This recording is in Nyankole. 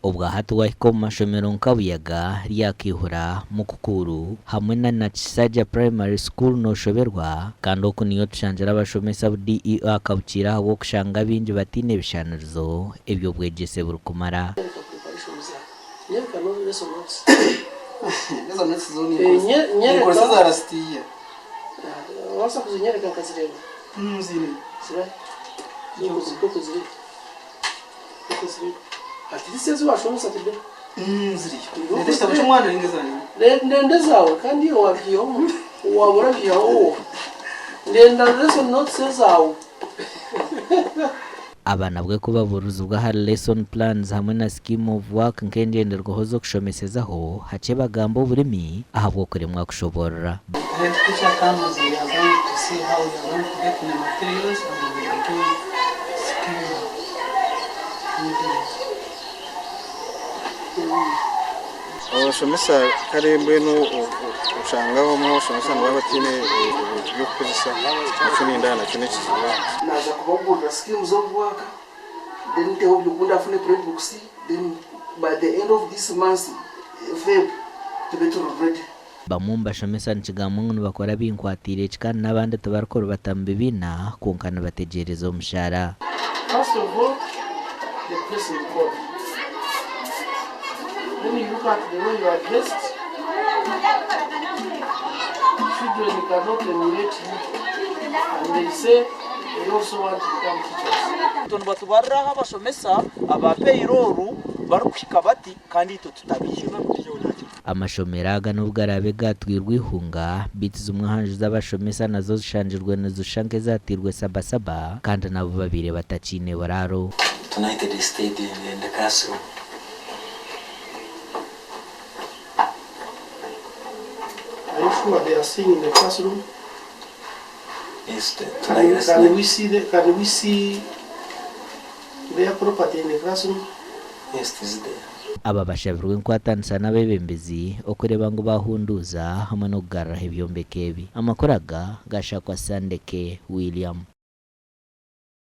Obwa hati wahika omu mashomero nka Buyaga, Ryakaihura, Mukukuru hamwe na Nakisaja Primary School noshoberwa kandi oku niyo tushangire abashomesa abu DEO akabukiire ahabw'okushanga abaingi bataine bishanirizo eby'obwegyese burikumara. Aba nabwe ku babuurizibwa ahari lesson plans hamwe na scheme of work nk'engyenderwaho z'okushomesezaho, hakye bagamba oburimi ahabw'okuremwa kushoboorora. Head teacher comes we are going to see how we are going to get the materials and we will do scheme meetings. Abashomesa kare mbwenu oshanga abamwe abashomesa nibaba bataine ebintu by'okukozesa nakyo nindeeba nakyo n'ekizibu. Naaza kubagurira schemes of work then nteho buri oku ndafune playbooks then by the end of this month Feb tube turi ready. Bamwe omu bashomesa nikigambwa ngu nibakora binkwatiire eki kandi n'abandi tibarikurubata mu bibiina kwonka nibategyereza omushaara. First of all the dressing code then you look at the way you are dressed children cannot emulate you and they say they also want to become teachers. Itwe nibatubarira aho abashomesa aba payroll barikuhika bati kandi itwe tutabiine. Amashomero aga n'obu garaabe gaatwirwe eihunga, beitu zimwe aha nju z'abashomesa nazo zishangirwe nizishusha nk'ezateirwe sabasaba kandi nabo babaire batakiine buraaro. Tonight they stayed in the classroom. Are you sure they are staying in the classroom? Yes, Can, tonight, last can night. we see the, can we see their property in the classroom? Yes, it is there. Aba bashabirwe enkwatanisa n'abeebembezi okureeba ngu baahunduuza hamwe n'okugaruraho ebyombeko ebi. Amakuru aga gashakwa Sandeke William.